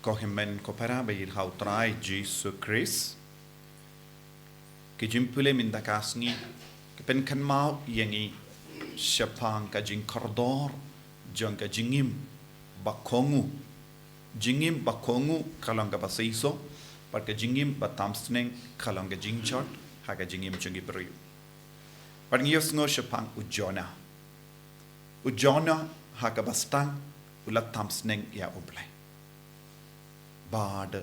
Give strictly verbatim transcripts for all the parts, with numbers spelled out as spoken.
Ko hynmen ko para ba ïeit ha u Trai Jisu Khrist. Ki jingpule mynta ka sngi ki pynkynmaw ïa ngi shaphang ka jingkordor jong ka jingim ba kohnguh. Jingim ba kohnguh ka long kaba seisoh, bad ka jingim ba tam sneng ka long ka jingjot ha ka jingim jong ki briew. Bad ngi ïohsngew shaphang u Jonah. U Jonah ha kaba sdang u la tam sneng ïa U Blei. Bad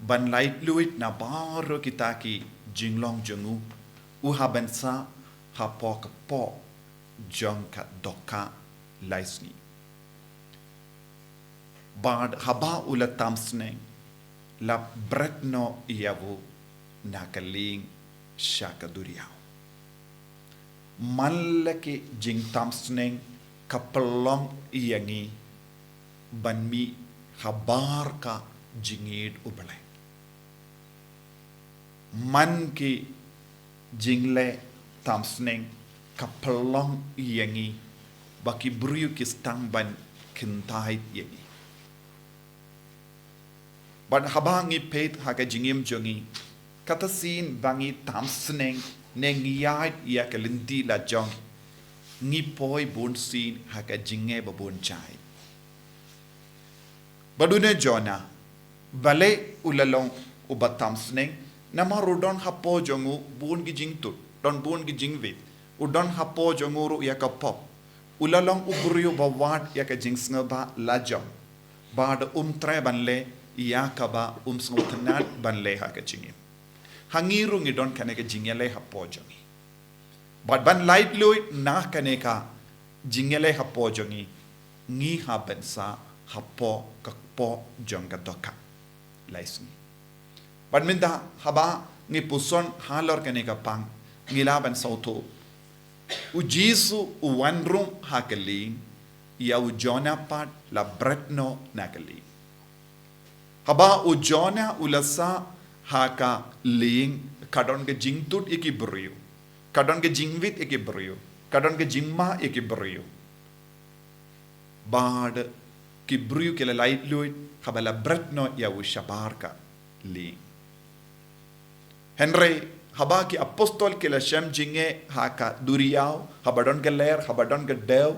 ban laitluid na baroh kita ki jinglong jong u, u hap ban sah hapoh ka poh jong ka dohkha lai sngi. Bad haba u la tam sneng, la bret noh ïa u na ka lieng sha ka duriaw. Man la ki jingtam sneng ka pynlong ïa ngi ban mih habar ka jingïeit U Blei. Man ki jingleh tam sneng ka pynlong ïa ngi ba ki briew ki sdang ban kyntait ïa ngi. Bad haba ngi peit ha ka jingim jong ngi, kata sien ba ngi tam sneng ne ngi ïaid ïa ka lynti la jong, ngi poi bun sien ha ka jingeh ba bun jait. Bad une u Jonah, balei u la long uba tam sneng, namar u don hapoh jong u bun ki jingtut, don bun ki jingwit, u don hapoh jong u ruh ïa ka pop. U la long u briew ba wad ïa ka jingsngewbha la jong. Bad um treh ban leh ïa kaba um sngewtynnad ban leh ha ka jingim. Ha ngi ruh ngi don kane ka jingïaleh hapoh jong ngi. Bad ban laitluid na kane ka jingïaleh hapoh jong ngi, ngi hap ban sah hapoh ka poh jong ka dohkha lai sngi. Bad mynta haba ngi puson halor kane ka pang, ngi lah ban sngewthuh, u Jisu u wan rung ha ka lieng, ïa u Jonah pat la bret noh na ka lieng. Haba u Jonah u la sah ha ka lieng, ka don ka jingtut ïa ki briew, ka don ka jingwit ïa ki briew, ka don ka jingma ïa ki briew. Bad ki briew ki la laitluid haba la bret noh ïa u shabar ka lieng. Hynrei haba ki apostol ki la shem jingeh ha ka duriaw, haba don ka ler, haba don ka dew,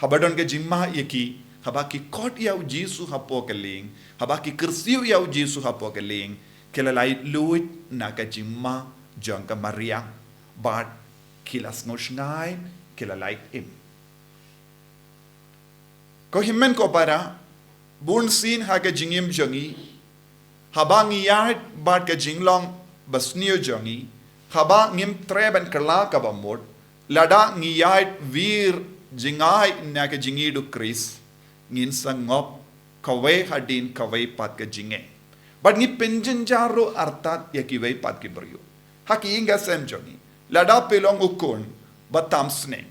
haba don ka jingma ïa ki, haba ki khot ïa u Jisu hapoh ka lieng, haba ki kyrsiew ïa u Jisu hapoh ka lieng, ki la laitluid na ka jingma jong ka mariang, bad ki la sngewshngaiñ, ki la lait im. Ko hynmen ko para, bun sien ha ka jingim jong ngi, haba ngi ïaid bad ka jinglong basniew jong ngi, haba ngim treh ban kylla kaba mut, lada ngi ïaid wir jngai na ka jingïeit u Khrist, ngin sa ngop kawei hadien kawei pat ka jingeh. Bad ngi pynjynjar ruh artat ïa kiwei pat ki briew. Ha ki ïing ka sem jong ngi, lada phi long u khun ba tam sneng,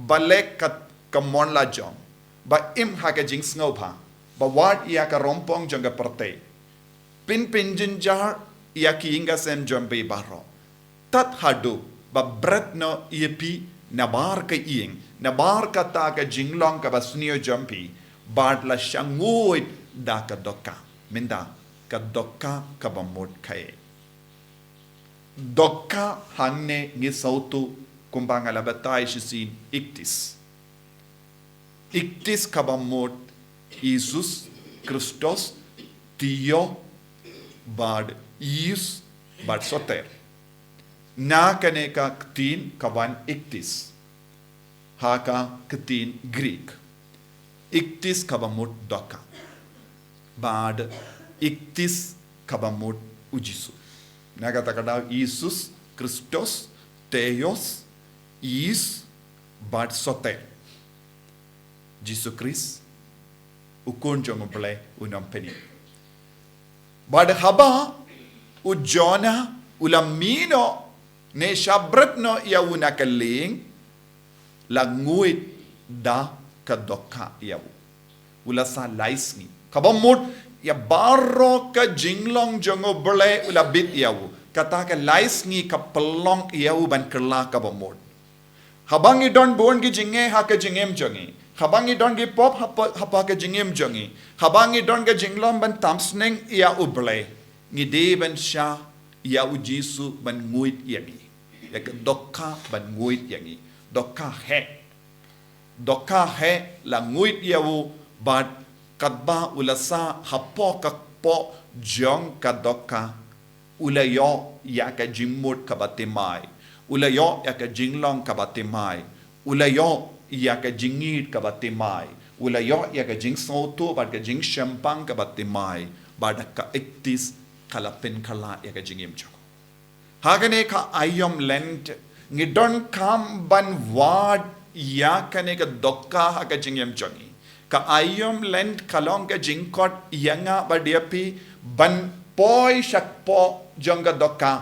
ba leh kat ka mon la jong, ba im ha ka jingsngewbha, ba wad ïa ka rympong jong ka pyrthei, phin pynjynjar ïa ki ïing ka sem jong phi baroh. Tad haduh ba bret noh ïa phi nabar ka ïing, nabar kata ka jinglong kaba sniew jong phi, bad la shah nguid da ka dohkha. Mynta ka dohkha kaba mut kaei? Dohkha hangne ngi sngewthuh kumba nga la batai shisien, ichthys. Ichthys kaba mut Isus, Kristos, theos, bad ies, bad soter. Na kane ka ktien ka wan ichthys ha ka ktien Greek. Ichthys kaba mut dohkha. Bad ichthys kaba mut u Jisu. Na kata ka daw Isus, Kristos, theos, ies, bad soter. Jisu Khrist, u Khun jong U Blei u nongpynim. Bad haba u Jonah u la mih noh ne shah bret noh ïa u na ka lieng, la nguid da ka dohkha ïa u. U la sah lai sngi. Kaba mut ïa baroh ka jinglong jong U Blei u la bit ïa u. Kata ka lai sngi ka pynlong ïa u ban kylla kaba mut. Haba ngi don bun ki jingeh ha ka jingim jong ngi, Haba ngi don ki pop hapoh, hapoh ka jingim jong ngi, haba ngi don ka jinglong ban tam sneng ïa U Blei, ngi dei ban shah ïa U Jisu ban nguid ïa ngi. Ïa ka dohkha ban nguid ïa ngi. Dohkha heh. Dohkha heh la nguid ïa u, bad katba u la sah hapoh ka kpoh jong ka dohkha, u la ïoh ïa ka jingmut kaba thymmai, u la ïoh ïa ka jinglong kaba thymmai, u la ïoh ïa ka jingïeit kaba thymmai, u la ïoh ïa ka jingsngewthuh bad ka jingshemphang kaba thymmai, bad ka ikhtis ka la pynkylla ïa ka jingim jong u. Ha kane ka aïom Lent, ngi donkam ban wad ïa kane ka dohkha ha ka jingim jong ngi. Ka aïom Lent ka long ka jingkhot ïa nga bad ïa phi ban poi sha kpoh jong ka dohkha.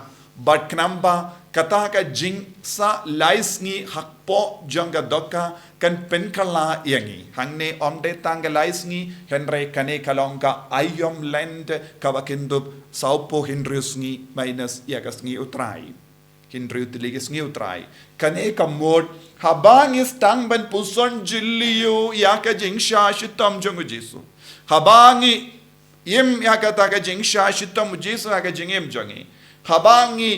Bad khnang ba kata ka jingsah lai sngi ha kpoh jong ka dohkha kan pynkylla ïa ngi. Hangne ym dei tang ka lai sngi, hynrei kane ka long ka aïom Lent kaba kynthup sawphew hynriew sngi minus ïa ka sngi U Trai. Hynriew tylli ki sngi U Trai. Kane ka mut, haba ngi sdang ban puson jylliew ïa ka jingshah shitom jong U Jisu, haba ngi im ïa kata ka jingshah shitom U Jisu ha ka jingim jong ngi, haba ngi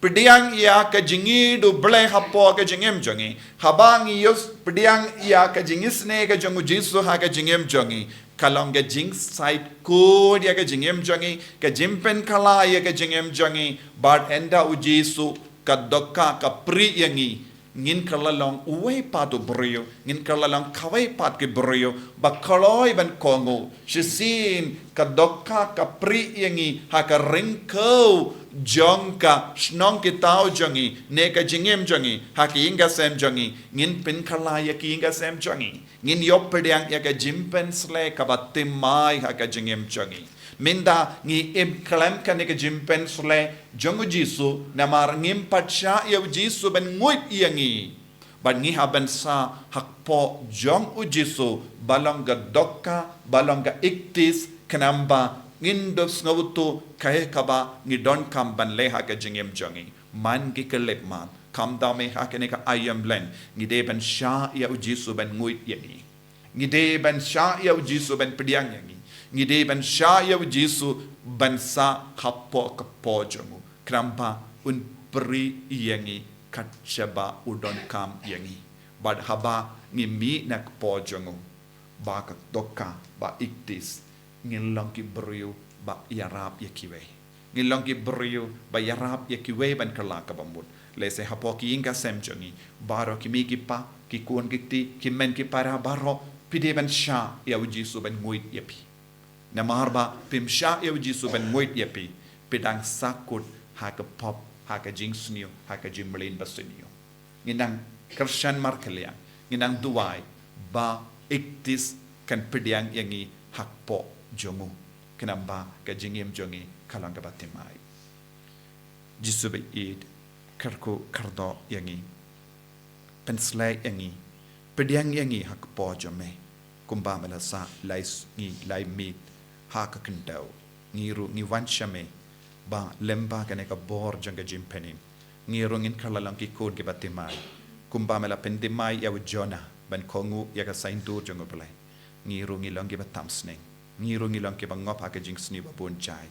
pdiang ïa ka jingïeit U Blei hapoh ka jingim jong ngi, haba ngi ïoh pdiang ïa ka jingisynei ka jong U Jisu ha ka jingim jong ngi, ka long ka jingshait kut ïa ka jingim jong ngi, ka jingpynkylla ïa ka jingim jong ngi. Bad ynda U Jisu ka dohkha ka prie ïa ngi, ngin kylla long uwei pat u briew, ngin kylla long kawei pat ki briew ba kloi ban kohnguh. Shisien ka dohkha ka prie ïa ngi ha ka ryngkew jong ka shnong ki thaw jong ngi, ne ka jingim jong ngi, ha ki ïing ka sem jong ngi, ngin pynkylla ïa ki ïing ka sem jong ngi. Ngin ïoh pdiang ïa ka jingpynshlei kaba thymmai ha ka jingim jong ngi. Mynta ngi im khlem kane ka jingpynshlei jong U Jisu, namar ngim pat shah ïa U Jisu ban nguid ïa ngi. Bad ngi hap ban sah ha kpoh jong U Jisu, ba long ka dohkha, ba long ka ikhtis, khnang ba ngin dup sngewthuh kaei kaba ngi donkam ban leh ha ka jingim jong ngi. Man ki khyllipmat, kumta me ha kane ka aïom Lent, ngi dei ban shah ïa U Jisu ban nguid ïa ngi. Ngi dei ban shah ïa U Jisu ban pdiang ïa ngi. Ngi dei ban shah ïa U Jisu ban sah hapoh ka kpoh jong u, khnang ba un prie ïa ngi kat shaba u donkam ïa ngi. Bad haba ngi mih na ka kpoh jong u, ba ka dohkha, ba ikhtis, ngin long ki briew ba ïarap ïa kiwei. Ngin long ki briew ba ïarap ïa kiwei ban kylla kaba mut. Lehse hapoh ki ïing ka sem jong ngi, baroh ki mei ki pa, ki khun ki kti, ki hynmen ki para, baroh phi dei ban shah ïa U Jisu ban nguid ïa phi. Namar ba phim shah ïa U Jisu ban nguid ïa phi, phi dang sahkut ha ka pop, ha ka jingsniew, ha ka jingmlien basniew. Ngi nang kyrshan markylliang, ngi nang duwai ba ikhtis kan pdiang ïa ngi ha kpoh jong u, khnang ba ka jingim jong ngi ka long kaba thymmai. Jisu ba ïeit, kyrkhu kyrdoh ïa ngi. Pynshlei ïa ngi, pdiang ïa ngi ha kpoh jong me, kumba me la sah lai sngi lai miet ha ka khyndew. Ngi ruh ngi wan sha me, ba lyngba kane ka bor jong ka jingpynim, ngi ruh ngin kylla long ki khun kiba thymmai. Kumba me la pynthymmai ïa u Jonah ban kohnguh ïa ka saiñdur jong U Blei, ngi ruh ngi long kiba tam sneng. Ngi ruh ngi long kiba ngop ha ka jingsniew babun jait.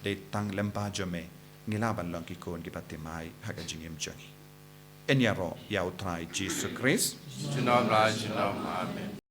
Dei tang lyngba jong me ngi lah ban long ki khun kiba thymmai ha ka jingim jong ngi. Yn ïaroh ïa U Trai Jisu Khrist. Junom la junom. Amen.